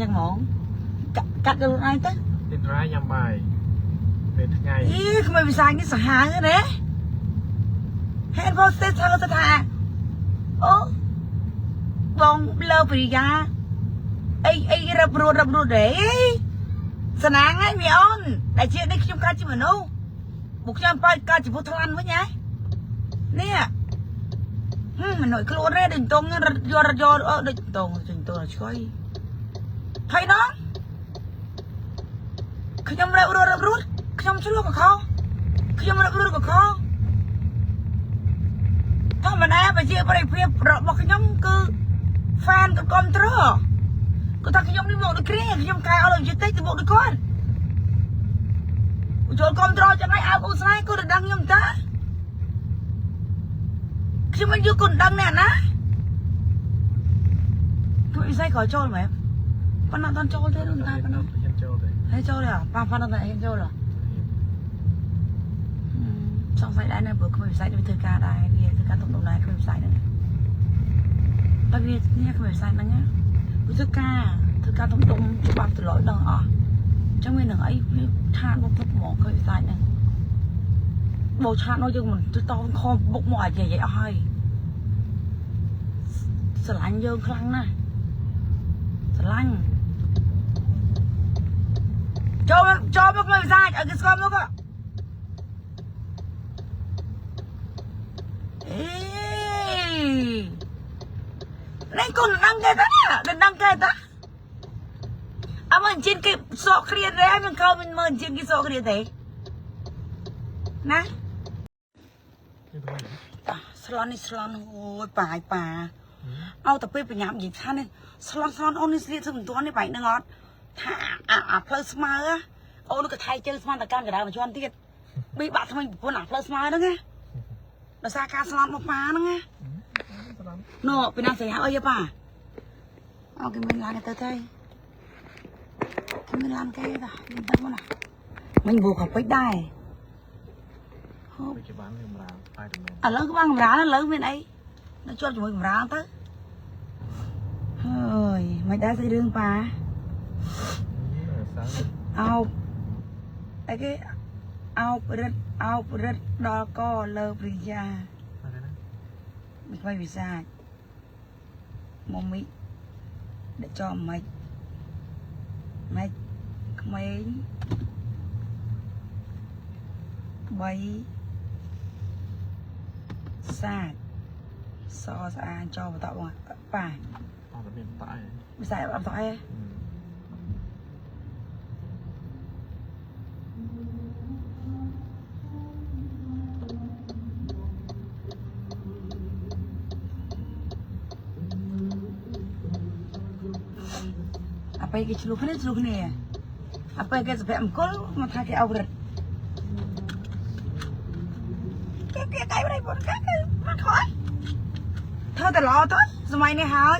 ចឹងហ្មងកាត់កាត់ខ្លួនឯងទៅ ទីត្រៃញ៉ាំបាយពេលថ្ងៃ អីក្មេងវិសាយនេះសាហាវណាហេតុផលស្ទើទៅថាអូបងលើព្រិយាអីអីរឹបរួតរឹបរួតទេស្នាងហើយមីអូនដែលជានេះខ្ញុំកើតជាមនុស្សពួកខ្ញុំបើកើតជាពុទ្ធថ្លាន់វិញហ៎នេះហឹមមនុស្សខ្លួនទេដូចតងរត់យករត់យកដូចតងចេញតងឆ្កយថៃដងខ្ញុំរឹបរួតរឹបរួតខ្ញុំឆ្លោះកខខ្ញុំរឹបរួតកខធម្មតាប្រជាប្រិយភាពរបស់ខ្ញុំគឺ fan ក៏គ្រប់គ្រងគាត់ថាខ្ញុំនេះមកដូចគ្នាខ្ញុំកែអត់ដូចតិចទៅមកដូចគាត់ចូលគ្រប់គ្រងចឹងហើយអើអូនស្នេហ៍គាត់ទៅដឹងខ្ញុំតាខ្ញុំមិនយកគាត់ដឹងណែណាគឺវិស័យក៏ចូលមែនប៉ុន្តែអត់ចូលទេនោះតាប៉ុណ្ណោះ ខ្ញុំចូលទេ ហើយចូលទេប៉ាប៉ាដល់តែហ៊ានចូលហ៎សង្ស័យដែរណាព្រោះក្មេងវិស័យនេះវាធ្វើការដែរវាធ្វើការតុំដុំដែរក្មេងវិស័យហ្នឹងតែវានេះក្មេងវិស័យហ្នឹងវាធ្វើការធ្វើការតុំដុំច្បាប់ត្រឡប់ដឹងអស់អញ្ចឹងវានឹងអីវាឆាតមកពុកហ្មងក្មេងវិស័យហ្នឹងបោឆាតនោះយើងមិនទៅតខំបុកមកអាយាយអស់ហើយស្រឡាញ់យើងខ្លាំងណាស់ស្រឡាញ់ចូលចូលមកក្មេងវិស័យឲ្យគេស្គាល់មកអេនេះកូនដឹងគេតាដឹងគេតាអមអញ្ជិនគេសក់គ្រាទេមិនខំមិនមើលអញ្ជិនគេសក់គ្រាទេណា ខ្ញុំទៅវិញ តាស្លន់នេះស្លន់អូយប៉ាយប៉ាឲ្យតែពេលបញ្ញាប់និយាយថានេះស្លន់ស្លន់អូននេះស្លៀកធ្វើមិនទាន់នេះបែកនឹងអត់ថាអាផ្លូវស្មើអូនក៏ថៃជើងស្មានតកាន់កណ្ដាលមួយជាន់ទៀតប៊ីបាក់ថ្មិញប្រពន្ធអាផ្លូវស្មើហ្នឹងណាដោយសារការស្លន់មកប៉ាហ្នឹងណា ស្ដាប់ ណូពីណាស្រីហៅអីប៉ាអូគេមានឡានទៅទៅគេមានឡានគេតាមានទឹកមកណាមិញបូកពេចដែរហូប ដូចជាបានកម្រាលបាយតំណ ឥឡូវក្បាលកម្រាលឥឡូវមានអីនៅជាប់ជាមួយកម្រាលទៅហើយមិនដែរស្អីរឿងប៉ា សា អោបអីគេអោបរិតអោបរិតដល់កលើព្រិយា អត់ទេណា មិនខ្វៃវិសាចមកមីដាក់ចំមិនមិនក្មេង3សាចសស្អាតចោលបន្តបងប៉ា អត់មានតៃ វិសាចអត់តអីអាពេលគេឆ្លុះគ្នាឆ្លុះគ្នាអាពេលគេសុភមង្គលមកថាគេអោបរិតគេគេកៃប្រៃពុនគេគេមកខ້ອຍធ្វើតែល្អទៅសម័យនេះហើយ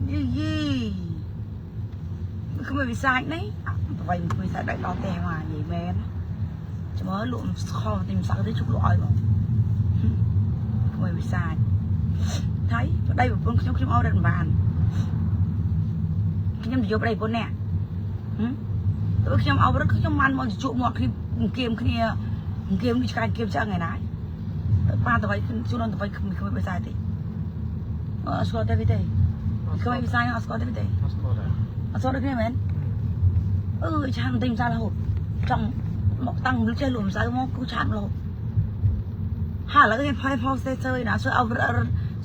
យីយីក្មួយវិសាចនេះប្រវៃក្មួយវិសាចដាក់ដល់ផ្ទះមកនិយាយមែនចាំមើលលក់ខំទីម្សៅទៅជុកលក់ឲ្យបងក្មួយវិសាចថៃប្តីប្រពន្ធខ្ញុំខ្ញុំអោបរិតមិនបានខ្ញុំទៅយកប្តីប្រពន្ធនេះហឹមទៅខ្ញុំអោបរិតខ្ញុំបានមកជក់មាត់គ្នាគៀមគ្នាគៀមនេះឆ្កាយគៀមឆ្អឹងឯណាទៅប៉ាទៅໄວជួនទៅໄວក្មួយក្មួយវិសាចតិចអត់ស្គាល់ទេទេក្មួយវិសាចអត់ស្គាល់ទេទេ អត់ស្គាល់ដែរ អត់ស្គាល់ដូចគ្នាមែនអឺឆានទិញម្សៅរហូតចង់មកតាំងចេះលក់ម្សៅមកគូឆានរហូតហើយឥឡូវគេផាយផោសេសើណាសើអវ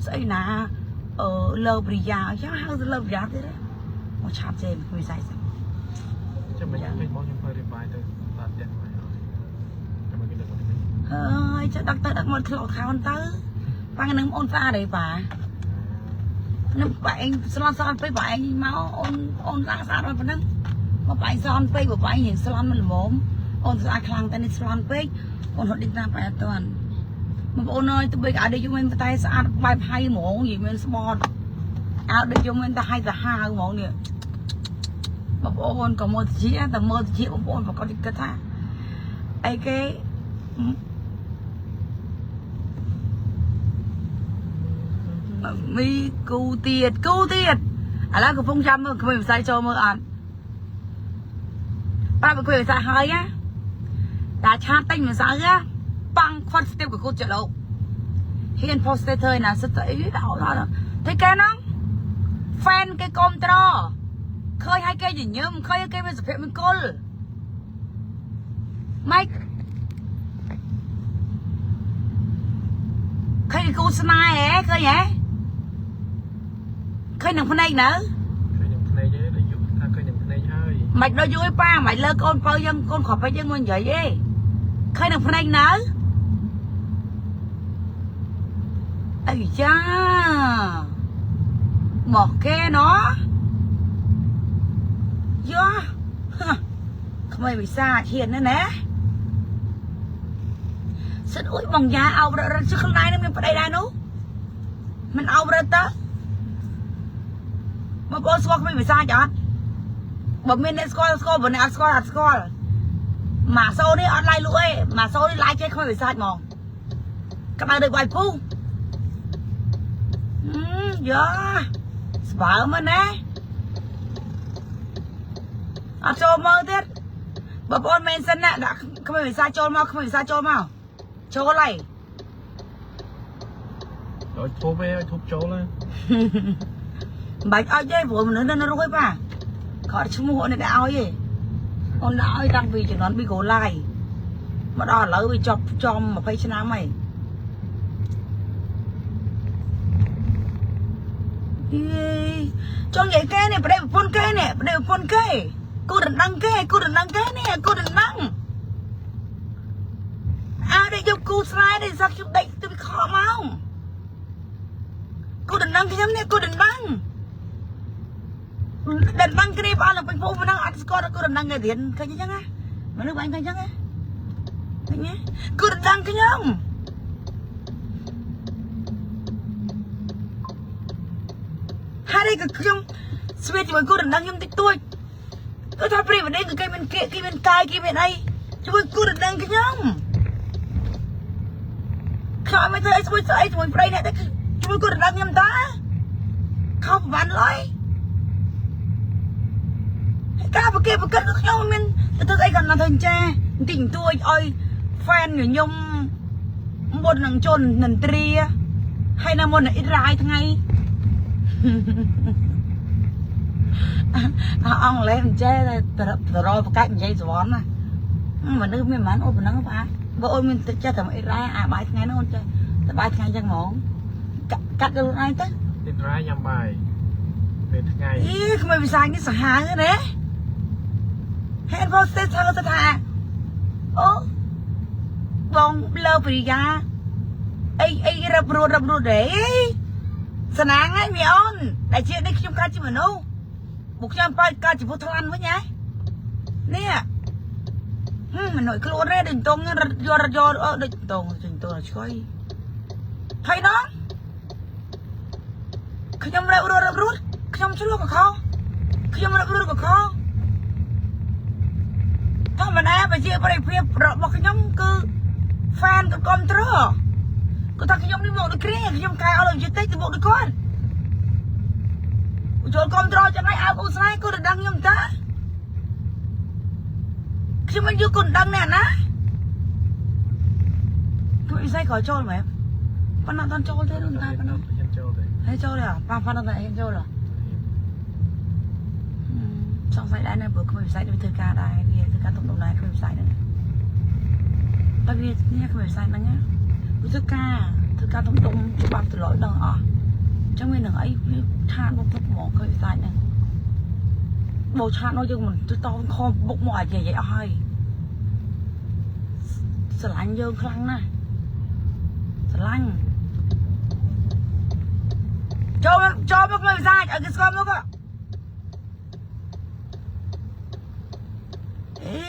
ស្អីណាអឺលើព្រិយាចាំហៅលើព្រិយាទៀតមកឆាតចេមវិស័យសិន ចាំមិនវិញបងខ្ញុំទៅរៀបបាយទៅតាមផ្ទះមកចាំមកគេដឹកមកវិញ ហើយចេះដឹកទៅដឹកមកធ្លាក់ខោនទៅប៉ាងនឹងអូនស្អាតទេប៉ានឹងប៉ាឯងស្លន់ស្លន់ពេកប៉ាឯងមកអូនអូនស្អាតស្អាតប៉ុណ្ណឹងមកប៉ាឯងស្លន់ពេកប៉ាឯងរៀងស្លន់មិនល្មមអូនស្អាតខ្លាំងតែនេះស្លន់ពេកអូនរត់ដេញតាមប៉ាអត់ទាន់បងប្អូនអើយទោះបីអាវដូចយំមិនតែស្អាតបែបហៃហ្មងនិយាយមានស្បតអាវដូចយំមិនតែហៃសាហាវហ្មងនេះបងប្អូនក៏មើលតិចតែមើលតិចបងប្អូនប្រកាសគិតថាអីគេ មីគូទៀតគូទៀត ឥឡូវកំពុងចាំមើលក្មេងវិស័យចូលមើលអត់ប្រាប់ឲ្យក្មេងវិស័យហើយណាតាឆាតទិញម្សៅណាប៉ាំងខ្វាត់ស្ទាបកគុតចលោកហ៊ាន post ទៅណាសិតទៅអីដល់ដល់តែគេហ្នឹង fan គេគ្រប់ត្រឃើញឲ្យគេញញឹមឃើញឲ្យគេមានសុភមង្គលម៉េចឃើញគូស្នេហ៍ហ៎ឃើញហ៎ឃើញនឹងភ្នែកនៅ ឃើញនឹងភ្នែកទេដល់យូរថាឃើញនឹងភ្នែកហើយ មិនដល់យូរឯប៉ាមិនលើកូនបើយើងកូនខប់ពេកយើងមកនិយាយទេឃើញនឹងភ្នែកនៅអីចាមកគេណោះយ៉ាក្មេងវិសាហ៊ានណាស់ណាសិតអួយបងយ៉ាអោបរត់ជិះខ្លួនឯងនឹងមានប្តីដែរនោះមិនអោបរត់ទៅបងប្អូនស្គាល់ក្មេងវិសាចអត់បើមានអ្នកស្គាល់ស្គាល់បើអ្នកអត់ស្គាល់អត់ស្គាល់ម៉ាសូនេះអត់ឡាយលក់ទេម៉ាសូនេះឡាយចេះក្មេងវិសាចហ្មងក្តៅដូចបាយពុះយ៉ាស្បើមែនណាអត់ចូលមើលទៀតបងប្អូនមែនសិនណាដាក់ក្មេងវិសាចូលមកក្មេងវិសាចូលមកចូលហើយ ឲ្យធូបឯងឲ្យធូបចូលហើយ មិនបាច់ឲ្យទេព្រោះមនុស្សនៅរស់ឯប៉ាគាត់ឈ្មោះអូនអ្នកឲ្យទេអូនដាក់ឲ្យតាំងពីជំនាន់ប៊ីកូឡាយមកដល់ឥឡូវវាចប់ចំ20ឆ្នាំហើយយេចង់និយាយគេនេះប្តីប្រពន្ធគេនេះប្តីប្រពន្ធគេគូដណ្ដឹងគេគូដណ្ដឹងគេនេះគូដណ្ដឹងអើដេកយកគូស្នេហ៍នេះសាក់ខ្ញុំដេកទៅខកមកគូដណ្ដឹងខ្ញុំនេះគូដណ្ដឹងដណ្ដឹងគ្នាផ្អល់ពេញពោះប៉ុណ្ណឹងអត់ស្គាល់គូដណ្ដឹងគេរៀនឃើញអញ្ចឹងណាមនុស្សបាញ់ឃើញអញ្ចឹងណាឃើញទេគូដណ្ដឹងខ្ញុំហើយក៏ខ្ញុំស្វីតជាមួយគូដណ្ដឹងខ្ញុំតិចតួចគឺថាព្រីវដេងគឺគេមានគេគេមានកាយគេមានអីជាមួយគូដណ្ដឹងខ្ញុំខ្ញុំអត់មានធ្វើអីជាមួយស្អីជាមួយប្តីអ្នកទេជាមួយគូដណ្ដឹងខ្ញុំតាខុសប្រហែលឡើយការប្រគេប្រកិតខ្ញុំមានទៅធ្វើអីក៏ណាស់ធ្វើអញ្ចេះបន្តិចបន្តួចឲ្យ fan ញញឹមមុននឹងជន់នន្ទ្រាហើយនៅមុននឹងអ៊ីរ៉ាយថ្ងៃ អង់គ្លេសមិនចេះតែតរប្រកាច់និយាយសវណ្ណណាមនុស្សមានប៉ុន្មានអូនប៉ុណ្ណឹងប៉ាបើអូនមានទឹកចេះតែអ៊ីរ៉ាយអាបាយថ្ងៃហ្នឹងអូនចេះតែបាយថ្ងៃចឹងហ្មងកាត់ខ្លួនឯងទៅ ទីត្រៃញ៉ាំបាយពេលថ្ងៃ អីក្មេងវិសានេះសាហាវណាហេតុផលស្ទើរថាអូបងលើបរិយាអីអីរឹបរួតរឹបរួតទេស្នាងហ្នឹងមីអូនដែលជានេះខ្ញុំកើតជាមនុស្សពួកខ្ញុំបើកើតជាពុះថ្លាន់វិញហ៎នេះមនុស្សខ្លួនទេដូចតងរត់យករត់យកដូចតងចេញតងឆ្កុយហើយដល់ខ្ញុំរឹបរួតរឹបរួតខ្ញុំឆ្លោះកខខ្ញុំរឹបរួតកខធម្មតាប្រជាប្រិយភាពរបស់ខ្ញុំគឺ fan ក៏គ្រប់គ្រងគាត់ថាខ្ញុំនេះមកដូចគ្រាខ្ញុំកែអត់ដូចតិចទៅមកដូចគាត់ចូលគ្រប់គ្រងចឹងហើយអើអូស្នេហ៍គាត់ដឹងខ្ញុំតាខ្ញុំមិនយកគាត់ដឹងណែណាគឺអីស្អីក៏ចូលមែនប៉ុន្តែអត់ចូលទេនោះតាប៉ុណ្ណោះ ខ្ញុំចូលទេ ហើយចូលទេប៉ាប៉ាដល់តែហ៊ានចូលហ៎សង្ស័យដែរណាព្រោះក្មេងវិស័យនេះវាធ្វើការដែរវាធ្វើការតុំដុំដែរក្មេងវិស័យហ្នឹងបើវានេះក្មេងវិស័យហ្នឹងវាធ្វើការធ្វើការតុំដុំច្បាប់ត្រឡប់ដឹងអស់អញ្ចឹងវានឹងអីវាឆាតមកពុកហ្មងក្មេងវិស័យហ្នឹងបោឆាតនោះយើងមិនទៅតខំបុកមកអាយាយអស់ហើយស្រឡាញ់យើងខ្លាំងណាស់ស្រឡាញ់ចូលចូលមកក្មេងវិស័យឲ្យគេស្គាល់មកអេ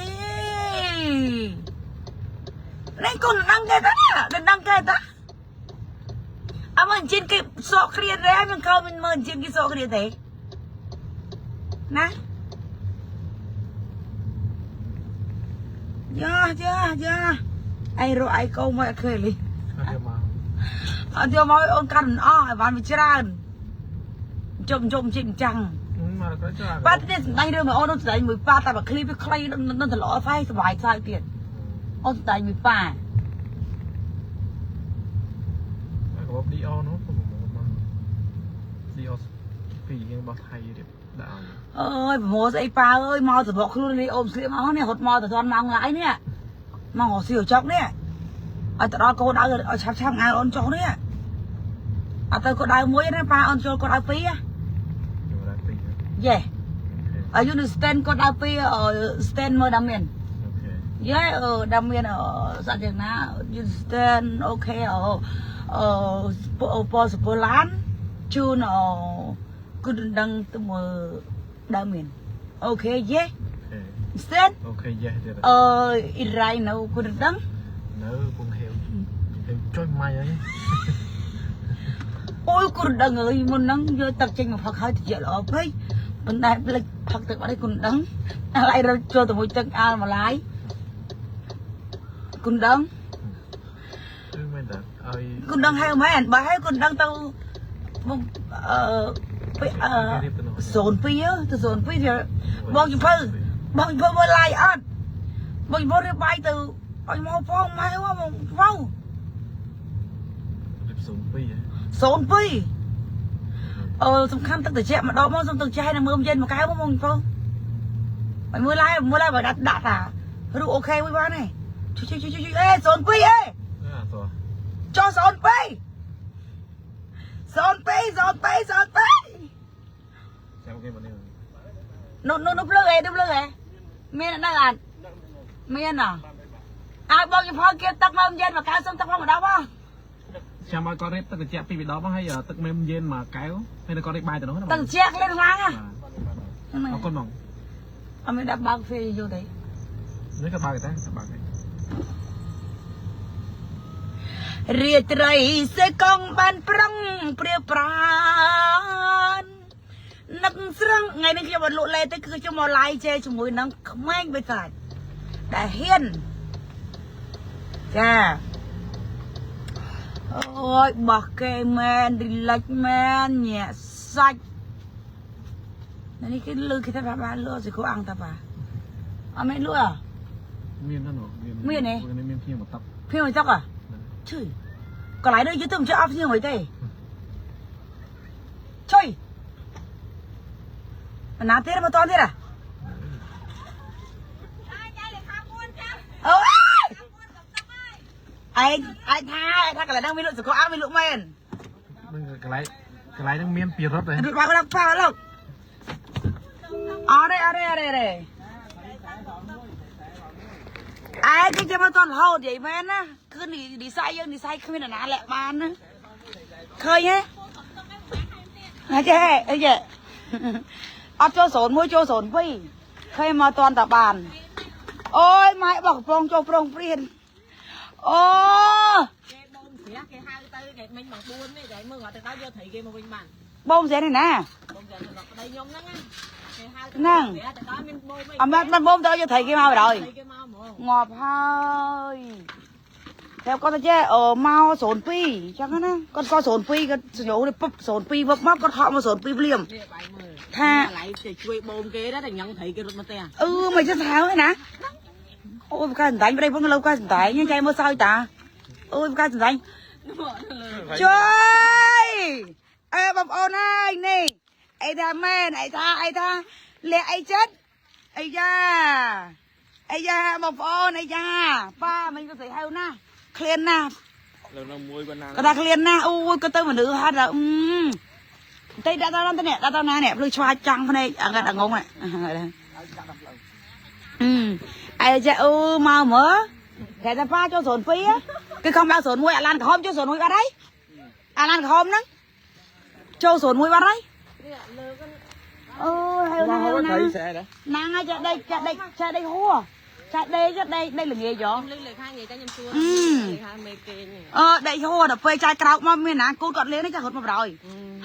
នេះកូនដឹងគេតាដឹងគេតាអមអញ្ជិនគេសក់គ្រាទេមិនខំមិនមើលអញ្ជិនគេសក់គ្រាទេណាយ៉ាយ៉ាយ៉ាអីរកអីកូនមកអត់ឃើញលី អត់យកមក អត់យកមកអូនកាន់មិនអស់ឲ្យបានវាច្រើន ជប់ជប់ជិះអញ្ចឹង មកក្រោយចុះ ប៉ាទៀតសម្ដែងរឿងមកអូនសម្ដែងមួយប៉ាតែបើឃ្លីបវាខ្លីនឹងត្រឡប់ហើយសុបាយសើចទៀតអូនសម្ដែងមួយប៉ា កប DO នោះប្រមូលមក DO ពីរយើងរបស់ថៃរៀបដាក់ឲ្យ អើយប្រមូលស្អីប៉ាអើយមកសបកខ្លួននេះអូមស្លៀកមកនេះរត់មកទៅទាន់ម៉ោងឡាយនេះមករកស៊ីចុកនេះឲ្យទៅដល់គោដៅឲ្យឆាប់ឆាប់ងើអូនចុះនេះអត់ទៅគោដៅមួយណាប៉ាអូនចូលគោដៅពីរ ខ្ញុំដាក់ពីរ យេអាយុ stand គោដៅពីរ stand មើលដល់មាន okay យេអឺដល់មានសត្វយ៉ាងណា you stand okay អឺពសពឡានជូនអគឺដឹងទៅមើលដើមមាន okay យេ stand okay yes ទៀត អឺអ៊ីរ៉ៃនៅគូដឹង នៅពងហេវហេវចុយម៉ៃហើយ អូយគូដឹងអើយមុនហ្នឹងយកទឹកចេញមកផឹកហើយតិចល្អពេកប៉ុន្តែផ្លិចផឹកទឹកអត់ឯងគូដឹងអាឡៃរត់ចូលទៅមួយទឹកអាល់ម្លាយគូដឹង គឺមែនតើឲ្យ គូដឹងហើយមែនបើហើយគូដឹងទៅបងអឺពីអឺ02ទៅ02វាបងជំពៅបងជំពៅមើលឡាយអត់បងជំពៅរៀបបាយទៅឲ្យមកផងម៉ែបងជំពៅ រៀប02ហ៎ 02អឺសំខាន់ទឹកត្រជាក់ម្ដងមកសុំទឹកចេះនៅមើមយិនមកកែវមកបងប្អូនឲ្យមើលឡាយមើលឡាយបើដាក់ដាក់តារូអូខេមួយបានទេជួយជួយជួយជួយអេ02អេ អាតោះ ចុះ02 02 02 02 ចាំគេមកនេះ នោះនោះនោះភ្លើងអេនោះភ្លើងអេមាននៅអត់មានអឲ្យបងចំផលគេទឹកមកយិនមកកែវសុំទឹកមកម្ដងមក ចាំឲ្យគាត់រៀបទឹកត្រជាក់ពីរដបមកហើយទឹកមេយេនមួយកែវហើយគាត់រៀបបាយទៅនោះណា ទឹកត្រជាក់លឿនខ្លាំងហ៎ អរគុណបង អត់មានដាក់បើកហ្វេយូរទេ នេះក៏បើកដែរក៏បើកដែរ រាត្រីសេកងបានប្រឹងព្រាប្រាននឹកស្រឹងថ្ងៃនេះខ្ញុំអត់លក់លេទេគឺខ្ញុំមកឡាយជេជាមួយនឹងក្មេងបិសាចដែលហ៊ានចាអូយបោះគេមែនរីលិចមែនញាក់សាច់នេះគេលឺគេថាបានលក់សិគូអង្គតាបាអត់មែនលក់អ មានណានោះមាន មានទេ មានភ្ញៀវមកតុក ភៀងមកតុកអឈឺកន្លែងនេះយល់ទៅមិនចេះអត់ភៀងហីទេជួយណាទៀតមកតទៀតอ่ะអូយឯងឯងថាឯងថាកន្លែងហ្នឹងមានលក់សកលអើមានលក់មែន នឹងកន្លែងកន្លែងហ្នឹងមានពីរត់ទេ រត់បើកដល់ប៉ាលោកអរេអរេអរេអរេឯងគេចាំមកតរហូតនិយាយមែនណាគឺនិស័យយើងនិស័យគ្មានអាណាលាក់បានណាឃើញទេអចេះអីចេះអត់ចូល01ចូល02ឃើញមកតន់តាបានអូយម៉ែបោះកំពងចូលប្រងព្រានអូ គេបូមស្រះគេហៅទៅគេមិញម៉ោង4នេះគេមើលអត់ទៅដល់យកត្រីគេមកវិញបាន បូមស្រានេះណា បូមស្រះដល់ប្តីខ្ញុំហ្នឹងណាគេហៅទៅ ហ្នឹង ស្រះទៅដល់មានបូមអី អត់មែនមិនបូមទៅយកត្រីគេមកបណ្ដោយ ត្រីគេមកហ្មង ងាប់ហើយតែគាត់ទៅចេះអឺមក02អញ្ចឹងណាគាត់ក៏02គាត់សញ្ញោនេះពុប02វឹកមកគាត់ហក់មក02ភ្លាម នេះបាយមើល ថា កន្លែងគេជួយបូមគេដែរតែញ៉ាំត្រីគេរត់មកផ្ទះ អឺមិនចេះថាហើយណាអូយផ្កាសណ្ដាញ់ប្តីផងលើផ្កាសណ្ដាញ់ចៃមើលសើចតាអូយផ្កាសណ្ដាញ់ជួយអើបងប្អូនអើយនេះអីថាមែនអីថាអីថាលាក់អីចិត្តអីយ៉ាអីយ៉ាបងប្អូនអីយ៉ាប៉ាមិនក៏ស្រីហៅណាឃ្លានណាស់ លើនៅមួយគាត់ណា គាត់ថាឃ្លានណាស់អូយគាត់ទៅមនុស្សហត់ដល់អឺតែដាក់ទៅណាទៅនេះដាក់ទៅណានេះភ្លឺឆ្វាចង់ភ្នែកអង្កត់អងងហ្នឹងអឺអីចាអូមកមើលគេថាប៉ាចូល02គឺខំបើក01អាឡានក្រហមចូល01បាត់ហើយអាឡានក្រហមហ្នឹងចូល01បាត់ហើយអូហើយណាហើយណាណាងហើយចាដេកចាដេកចាដេកហួរចាដេកចាដេកដេកល្ងាចហ៎ លឺលេខានិយាយតែខ្ញុំសួរ អឺ លេខាមេគេងនេះ អឺដេកហួរដល់ពេលចាយក្រោកមកមានណាគូតគាត់លេងនេះចារត់មកបណ្ដោយ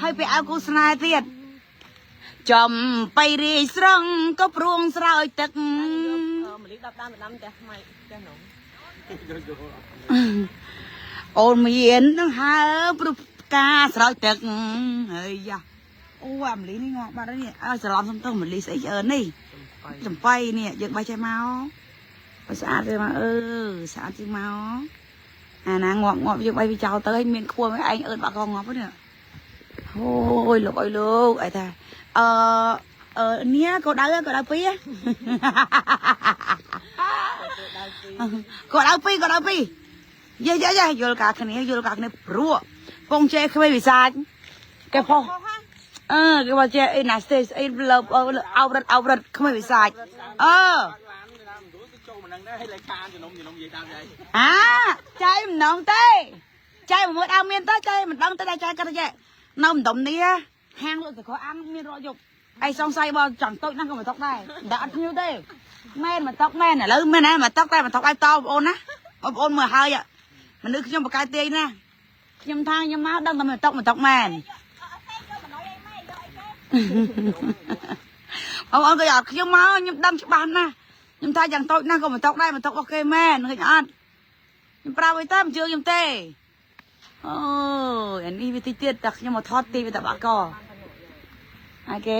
ហើយពេលអើគូស្នេហ៍ទៀតចំបៃរាយស្រង់ក៏ព្រួងស្រោចទឹក អឺមលី10ដើម10ផ្ទះថ្មីផ្ទះនោះ អូនមាននឹងហើព្រោះផ្កាស្រោចទឹកហើយយ៉ា អូអាមលីនេះងាប់បាត់ហើយនេះអើច្រឡំសុំទោសមលីស្អីឆ្អើនេះចំបៃនេះយើងបេះចេះមកបើស្អាតទេមកអឺស្អាតជាងមកអាណាងាប់ងាប់យើងបេះវាចោលទៅឲ្យមានខួរឯងអឺតបាក់កងាប់ហ្នឹងអូយលោកអើយលោកអីថាអឺអឺនេះកោដៅកោដៅពីរកោដៅពីរកោដៅពីរយាយយាយយល់កាគ្នាយល់កាគ្នាព្រោះពងចេះក្មេងវិសាចគេផុស អឺគេว่าចេះអីណាស្ទេស្អីលើអោបរត់អោបរត់ក្មេងវិសាចអឺអាចៃមិននងទេចៃមួយដើមមានទៅចៃមិនដឹងទៅដែរចៃគាត់ចេះនៅម្ដុំនេះហាងលក់សកលអាំងមានរកយកឯសង្ស័យបើចង់តូចណាស់ក៏មិនតុកដែរតែអត់ភ្ញៀវទេមែនមិនតុកមែនឥឡូវមែនណាមិនតុកតែមិនតុកឲ្យតបងប្អូនណាបងប្អូនមើលហើយមនុស្សខ្ញុំបកកែទាយណាខ្ញុំថាខ្ញុំមកដឹងតែមិនតុកមិនតុកមែន បងប្អូនគេអត់ខ្ញុំមកខ្ញុំដឹងច្បាស់ណាស់ខ្ញុំថាយ៉ាងតូចណាស់ក៏មិនតុកដែរមិនតុករបស់គេមែនឃើញអត់ខ្ញុំប្រាប់ឲ្យតែមិនជឿខ្ញុំទេអូយអានេះវាតិចទៀតតែខ្ញុំមកថតទីវាតែបាក់កហើយគេ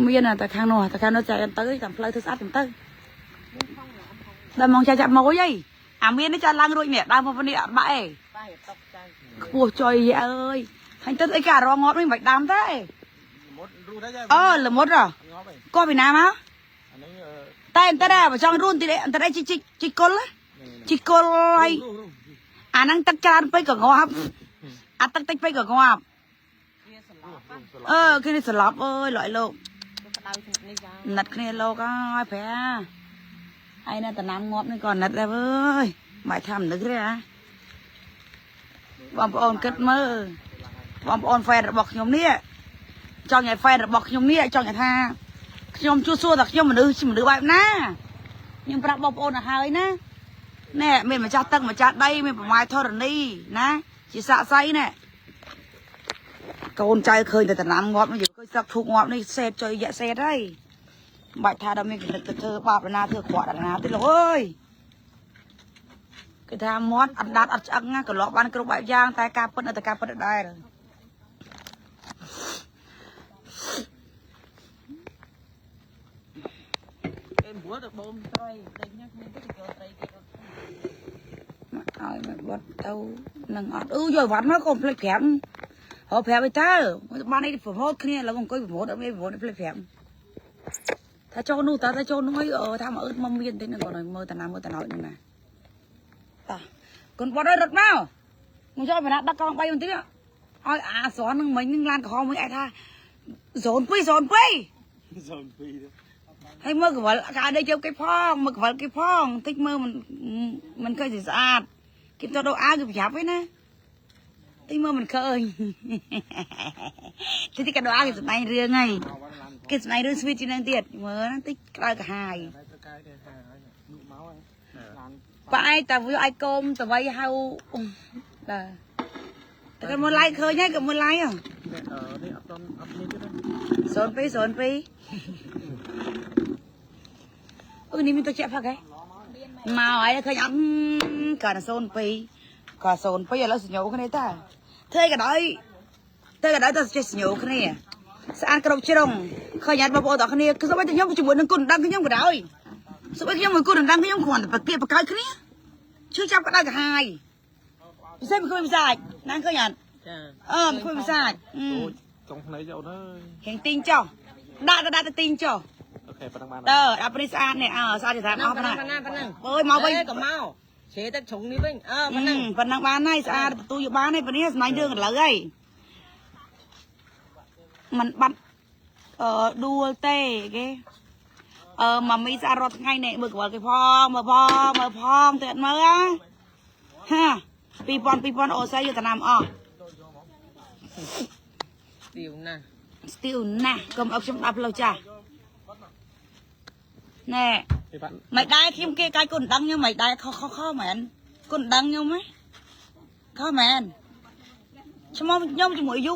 មានតែខាងនោះតែខាងនោះចាយទៅតាមផ្លូវធ្វើស្អាតទៅដល់មកចាចាក់មកអីអាមាននេះចាឡើងរួចនេះដើមមកនេះអត់បាក់អី បាយតុកចៅ ខ្ពស់ចុយអើយហើយទៅអីគេអារងងាប់នេះមិនបាច់ដាំទេ មុតរូដែរ អឺល្មុតហ៎ ងាប់ឯង កោះពីណាមក អានេះ តែតែដែរបើចង់រួនទីតែជីជីជីគុលជីគុលហើយអាហ្នឹងទឹកច្រើនពេកក៏ងាប់អាទឹកតិចពេកក៏ងាប់ វាសន្លប់ អឺគេនេះស្លាប់អើយលក់លោក ក្តៅនេះចា ណិតគ្នាលោកអើយប្រាហើយនៅតំណាំងាប់នេះក៏ណិតដែរអើយមិនថាមនុស្សទេអាបងប្អូនគិតមើលបងប្អូនហ្វេនរបស់ខ្ញុំនេះចង់ឲ្យហ្វេនរបស់ខ្ញុំនេះចង់ឲ្យថាខ្ញុំជួសួរតែខ្ញុំមនុស្សមនុស្សបែបណាខ្ញុំប្រាប់បងប្អូនឲ្យហើយណាណែមានម្ចាស់ទឹកម្ចាស់ដីមានប្រម៉ែធរណីណាជាសាក់សៃណែកូនចៅឃើញតែតំណាំងាប់នេះឃើញស្លឹកឈូកងាប់នេះសេតចុយយៈសេតហើយមិនបាច់ថាដល់មានគណិតទៅធ្វើបាបណាធ្វើក្រក់ដល់ណាទេលោកអើយគេថាមាត់អណ្ដាតអត់ឆ្អឹងណាក៏លាប់បានគ្រប់បែបយ៉ាងតែការពិតនៅតែការពិតដដែល គេព្រោះទៅបូមត្រីដេញណាគ្នាទៅយកត្រីគេ មកឲ្យមកបត់ទៅនឹងអត់អឺយកវ៉ាន់មកកុំភ្លេចប្រាប់ហៅប្រាប់ឲ្យតើបានអីប្រមូលគ្នាឥឡូវអង្គុយប្រមូលអត់មានប្រមូលភ្លេចប្រាប់ថាចូលនោះតើថាចូលនោះអីថាមកអឺតមកមានតិចហ្នឹងគាត់ឲ្យមើលតាណាមើលតាណោចហ្នឹងណាតោះកូនបត់ឲ្យរត់មកមកចូលបណ្ណាដឹកកង់3បន្តិចឲ្យអាស្រន់នឹងមិញនឹងឡានក្រហមមួយឯងថា02 02 02 ហើយមើលកវលកាដេកជើគេផងមើលកវលគេផងតិចមើលមិនមិនឃើញស្អាតគេទៅដូរអាវគេប្រាប់ឯណាតិចមើលមិនឃើញ តិចគេដូរអាវគេសម្ដែងរឿងហើយគេសម្ដែងរឿងស្វីតជាងនឹងទៀតមើលណាតិចក្តៅក្រហាយ តែកាយគេហាហើយលក់មកហើយឡាន ប៉ែតាវាឲ្យកុំតវៃហៅបាទតែគេមើលឡៃឃើញហើយគេមើលឡៃហ៎ នេះអត់តអត់មានទេ 02 02អឺនេះមានទឹកជាក់ផឹកហ៎មកហើយឃើញអត់កាល02កាល02ឥឡូវសញ្ញោគ្នាតាធ្វើអីក៏ដោយធ្វើក៏ដោយតែចេះសញ្ញោគ្នាស្អាតគ្រប់ជ្រុងឃើញអត់បងប្អូនទាំងគ្នាគឺសូម្បីតែខ្ញុំជាមួយនឹងគុណដឹងខ្ញុំក៏ដោយសូម្បីខ្ញុំមួយគុណដឹងខ្ញុំគ្រាន់តែប្រទៀបប្រកើគ្នាឈឺចាប់ក្តៅក្រហាយពិសេសមិនឃើញពិសាចណាឃើញអត់ ចា អឺមិនឃើញពិសាចអឺ អូចុងភ្នែកអូនអើយ ហៀងទីងចុះដាក់ទៅដាក់ទៅទីងចុះ អូខេប៉ុណ្ណឹងបាន តើដល់ពេលនេះស្អាតនេះអើស្អាតជាតាមអស់ ប៉ុ ប៉ុណ្ណា ណ្ណាប៉ុណ្ណា អើយមកវិញ ក៏មកជ្រេទឹកជ្រុងនេះវិញអឺប៉ុណ្ណឹង ប៉ុណ្ណឹងបានហើយស្អាតទទួលយកបានហើយប៉ុណ្នេះសម្លាញ់រឿងឥឡូវហើយมันបាត់អឺដួលទេគេអឺម៉ាមីស្អាតរាល់ថ្ងៃនេះមើលកវលគេផងមើលផងមើលផងទៅអត់មើលហ៎ហា2000 2000អូស័យយកតាណាមអស់ ទៀវណាស់ ស្ទីវណាស់កុំឲ្យខ្ញុំដាប់ផ្លូវចាស់ណែ គេបាន មិនដែរខ្ញុំគេកាយគុណដឹងខ្ញុំមិនដែរខុសខុសខុសមែនគុណដឹងខ្ញុំហ៎ខុសមែនឈ្មោះខ្ញុំជាមួយអាយុ